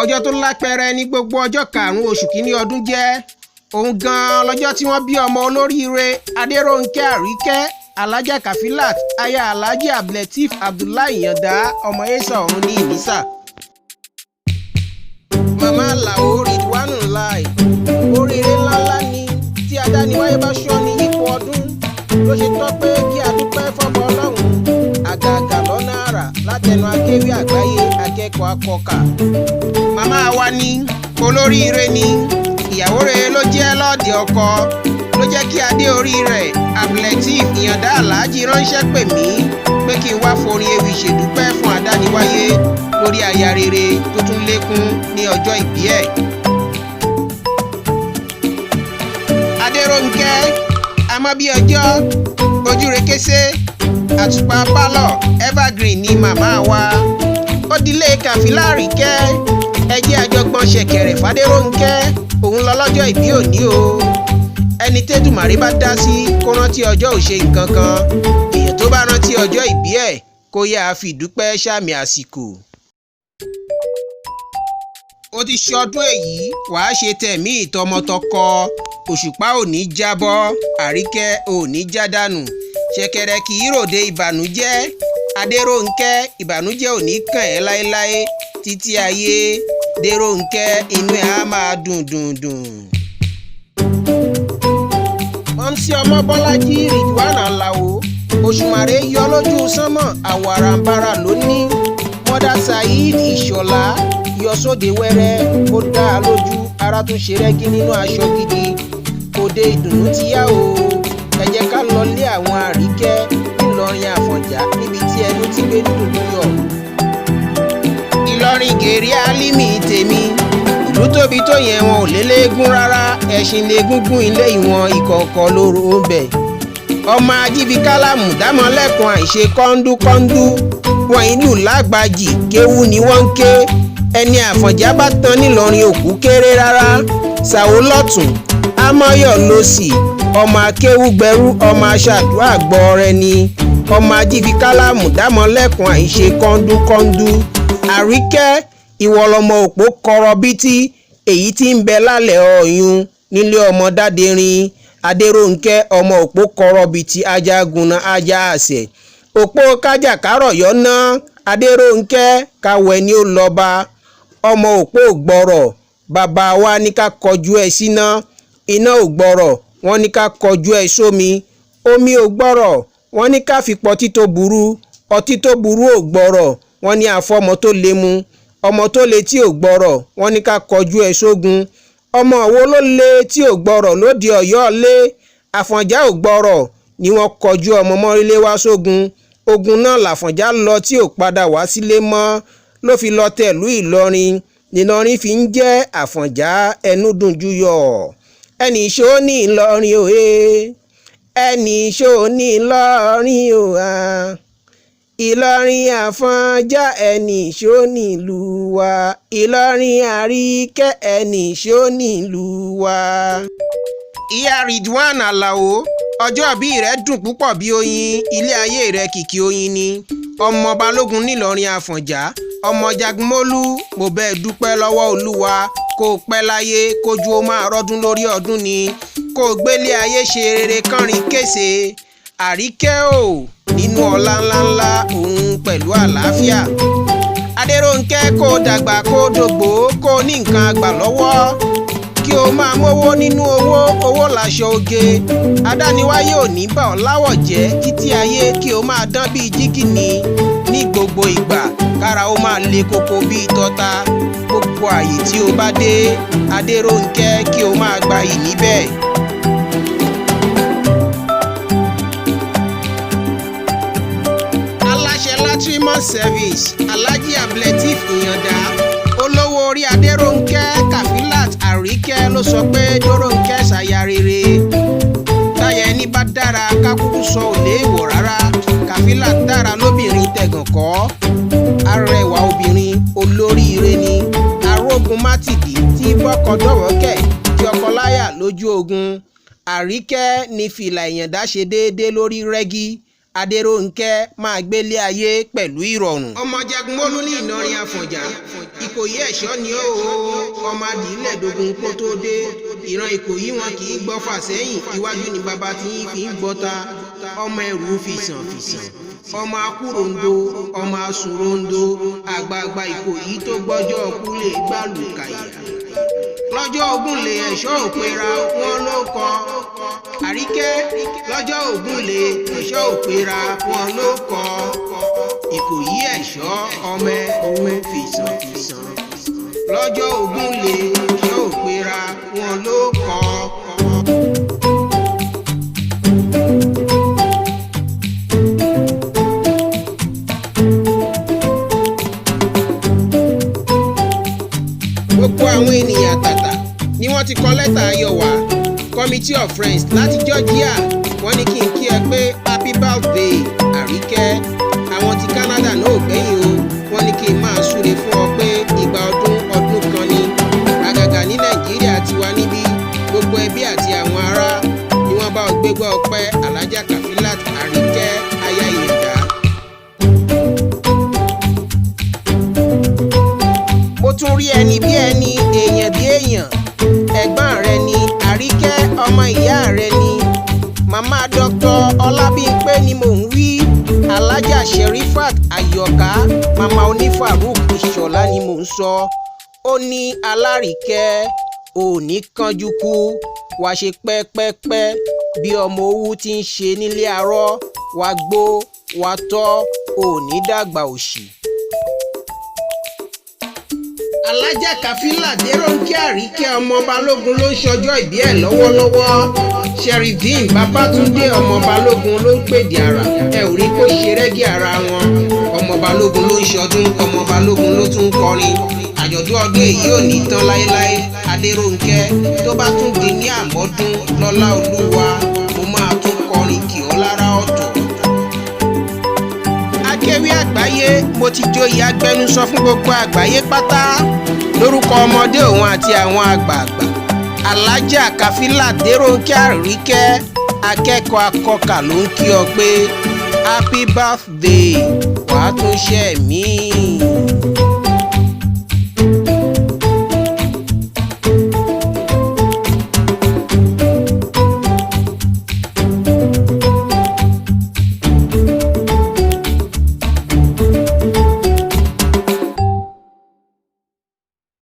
Ọjọ́ tó lápẹẹrẹ ní gbogbo ọjọ́ karùn-ún oṣù kínní ọdún jẹ́. Òun gan-an lọ́jọ́ tí wọ́n bí ọmọ olóríire Adérónkẹ́ Àríkẹ́ Alhaja Kafilat, aya Alhaji Abdulateef Abdullahi Ìyàndá, ọmọ Esa ọ̀run ní Ìnísà. Màmá Àlàó Ridwanu Lai, oríire ńláńlá ni tí adániwáyé bá ṣọ́ ní yípo ọdún, ló ṣe tọ́ pé kí a dúpẹ́ fọ́bọ Ọlọ́run àgàgà lọ́nà àrà látẹnu akéwì àgbáyé akẹ́kọ̀ọ́ akọkà. Màmá wa ní olóríire ni, ìyàwó rere ló jẹ́ lọ́ọ̀dẹ̀ ọkọ, ló jẹ́ kí adé orí rẹ̀ Abdulateef Ìyàndá Alhaji ránṣẹ́ pè mí pé kí n wá forin ewì ṣèdúpẹ́ fún adániwáyé lórí aya rere tó tún lékún ní ọjọ́ ìbí ẹ̀. Adérónkẹ́ Amọ́bíọjọ́ Ojúrekésé àtùpà pálọ̀ evergreen ni màmá wa. Ó dilé Kàfílà Àríkẹ́, ẹjẹ́ àjọgbọ́n ṣẹ̀kẹ̀rẹ̀ fàdérónkẹ́, òun lọ́lọ́jọ́ ìbí òní o. Ẹni tẹ́dùmàrè bá dá sí kó rántí ọjọ́ ò ṣe nǹkan kan, èèyàn tó bá rántí ọjọ́ ìbí ẹ̀ kó yáa fi ìdúpẹ́ sàmì àsìkò. Ó ti ṣọdún èyí, wàá ṣe tẹ̀mí ìtọmọtọkọ, òṣùpá ò ní jábọ́, Àríkẹ́ ò ní jádànù, ṣẹ̀kẹ̀rẹ̀ kì í ròde ìbànújẹ́. Adérónkẹ́, ìbànújẹ́ ò ní kàn ẹ́ láéláé títí ayé. Dérónkẹ́, inú ẹ̀ á máa dùn dùn dùn. Mọ́mísí ọmọ Bọ́lájí Ridwan Àlàó, òṣùmàrè yọ lójú sánmọ̀, àwọ̀ àràǹbarà ló ní. Mọ́dà Saheed Ìṣọ̀lá yọ sóde wẹ́rẹ́, ó dá a lójú, ara tún ṣe rẹ́gí nínú aṣọ gidi. Òde ìdùnnú ti yá o, ẹ jẹ́ ká lọ lé àwọn Àríkẹ́ ńìlọrin Àfọ̀njá níbi tí ẹnu ti gbé dùn yọ̀. Ìlọrin gèrè álímì tèmi, ìlú tóbi tó yẹn wọn ò lélẹ́gùn rárá, ẹṣin lẹ́gúngún ilé ìwọ̀n ìkọ̀ọ̀kọ̀ lóru ó bẹ̀. Ọmọ ajíbi kálámù dámọ́lẹ́kùn àìṣe kọ́ńdúkọ́ńdú, wọn ìlú lágbàjì kéwú ni wọ́n ń ké. Ẹni Àfọ̀njá bá tán nílọrin òkú kéré rárá. Ṣàwó lọ́tún, amọ́yọ̀ lọ́sì, ọmọ akéwúgbẹrú, ọmọ aṣàdúrà gbọ́ọrẹ ni, ọmọ ajíbi kálámù dámọ́lẹ́kùn àìṣe kọ́ńdúkọ́ńdú. Àríkẹ́, ìwọ lọmọ òpó kọrọbítí èyí tí ń bẹ lálẹ́ ọ̀yún nílé ọmọ Dádẹrin. Adérónkẹ́ ọmọ òpó kọrọbìtì ajagunna ajá àṣẹ òpó kájàkárọ̀ yọ̀nà. Adérónkẹ́ káwẹ́ ni ó lọ́ba, ọmọ òpó gbọ́rọ̀, bàbá wa ní ká kọjú ẹ síná, iná ò gbọ́rọ̀, wọ́n ní ká kọjú ẹ sómi, omi ò gbọ́rọ̀, wọ́n ní ká fi pọtí tó burú, ọtí tó burú ò gbọ́rọ̀, wọ́n ní àfọmọ tó lè mu, ọmọ tó le tí ò gbọ́rọ̀, wọ́n ní ká kọjú ẹ sógun. Ọmọ wo ló le tí ò gbọ́rọ̀ lóde Ọ̀yọ́ lé? Àfọ̀njá ò gbọ́rọ̀ ni wọ́n kọjú ọmọ mọ́rílé wá sógun. Ogun náà làfọ̀njá lọ tí ò padà wá sílé mọ́, ló fi lọ tẹ̀lú Ìlọrin, nìlọrin fi ń jẹ́ Àfọ̀njá ẹnu dùn júyọ̀. Ẹnì ṣó ní Ìlọrin òye, ẹnì ṣó ní Ìlọrin òhà, Ìlọrin Àfọ̀njá ẹnì ṣó nílùú wa, Ìlọrin Àríkẹ́ ẹnì ṣó nílùú wa. Ìyá Ridwan Àlàó, ọjọ́ ìbí rẹ̀ dùn púpọ̀ bí oyin, ilé ayé rẹ̀ kìkì oyin ni. Ọmọ Balógun nílọrin Àfọ̀njá, ọmọ Jagunmólú, mo bẹ́ẹ̀ dúpẹ́ lọ́wọ́ Olúwa kó o pẹ́ láyé, kójú ó máa rọ́dún lórí ọdún ni, kó o gbélé ayé ṣe rere kánrin kése. Àríkẹ́ ò nínú ọlá ńláńlá òun pẹ̀lú àlàáfíà. Adérónkẹ́, kó o dàgbà kó o dògbò, kó o ní nǹkan àgbà lọ́wọ́, kí o máa mówó nínú owó, owó láṣọ oge. Adániwáyé ò ní bà ọ́ láwọ̀ jẹ́ títí ayé, kí o máa dán bíi jígìnì ní gbogbo ìgbà, kára ó máa le koko bíi tọ́ta. Gbogbo àyè tí o bá dé, Adérónkẹ́, kí o máa gbayì níbẹ̀. Aláṣẹ Latrimon Service Alhaji Abdulateef Ìyàndá, olówó orí Adérónkẹ́ Kafilat Àríkẹ́ ló sọ pé Dórónkẹ́ ṣàyà rere. Táyà ẹni bá dára kákúkú sọ ò léèwọ̀ rárá. Kafilat dára lóbìnrin tẹ̀gàn kọ́, arẹwà obìnrin olóríire ni, arógun mátìdí tí bọ́kọ dọ̀wọ́kẹ̀ tí ọkọ láyà lójú ogun. Àríkẹ́ ní fìlà Ìyàndá ṣe déédé lórí rẹ́gí. Adérónkẹ́ máa gbélé ayé pẹ̀lú ìrọ̀rùn. Ọmọ Jagunmólú ní Ìlọrin Àfọ̀njá, Ìkòyí ẹ̀ṣọ́ ni ó o, ọmọ adìílẹ̀ dogun kó tó dé. Ìran Ìkòyí wọn kì í gbọ́ fà sẹ́yìn, iwájú ni bàbá tí yín fi ń gbọ́ta. Ọmọ ẹrù fìsàn fìsàn, ọmọ akúrondo, ọmọ asùnrondo, àgbààgbà Ìkòyí tó gbọ́jọ́ kú lè gbàlù kàyà. Lọ́jọ́ Ògúnlé ẹ̀ṣọ́ òpera wọn ló kọ Àríkẹ́. Lọ́jọ́ Ògúnlé ẹ̀ṣọ́ òpera wọn ló kọ Ìkòyí ẹ̀ṣọ́, ọmọ ẹ̀rù fìsàn fìsàn. Lọ́jọ́ Ògúnlé ẹ̀ṣọ́ òpera wọn ló kọ. Gbogbo àwọn ènìyàn àtàtà ni wọ́n ti kọ lẹ́tà ayọ̀ wá. Committee of Friends láti Georgia, wọ́n ní kí n kí ẹ pé happy birthday, Àríkẹ́. Àwọn ti Canada náà ò gbẹ̀yìn o. Wọ́n ní kí n máa súre fún ọ pé ìgbà ọdún ọdún kan ni, àgàgà ní Nàìjíríà tiwa níbí. Gbogbo ẹbí àti àwọn ará ni wọ́n bá ọ gbégbá ọpẹ́, Alájà Kafilat Àríkẹ́ aya Ìyàndá. Mo tún rí ẹni bí ẹni, èèyàn bí èèyàn. Ẹ̀gbọ́n rẹ ni Àríkẹ́, ọmọ ìyá rẹ ni. Màmá Dr. Ọlábímpé ni mò ń wí. Alájà Sherifat Ayọ̀ká, màmá onífàrúk Ìṣọ̀lá ni mò ń sọ. Ó ní alárìíkẹ́ ò ní kánjú kú, wàá ṣe pẹ́pẹ́pẹ́ bí ọmọ owú ti ń ṣe nílé arọ́, wàá gbó, wàá tọ́, ò ní dàgbà òṣì. Alájà Kàfílà Déròǹkè Àríkẹ́ ọmọ Balógun ló ń ṣọjọ́ ìbí ẹ̀ lọ́wọ́lọ́wọ́. Sherifdeen Babátúndé ọmọ Balógun ló ń pèdè àrà. Ẹ ò rí kó ṣe rẹ́gí ara wọn. Ọmọ Balógun ló ń ṣọdún, ọmọ Balógun ló tún ń kọrin. Àjọ̀dún ọdún èyí ò ní tán láéláé. Adérónkẹ́, tó bá tún di ní àmọ́dún, lọ́lá Olúwa, mo máa tún kọrin kì ọ́ lára ọ̀tọ̀. Akéwì àgbáyé, mo ti joyè agbẹnusọ fún gbogbo àgbáyé pátá lórúkọ ọmọdé òun àti àwọn àgbààgbà. Alájà Kàfílà Déròǹkẹ́ Àríkẹ́, akẹ́kọ̀ọ́ akọkà ló ń kí ọ pé happy birthday, wàá tún ṣe míì.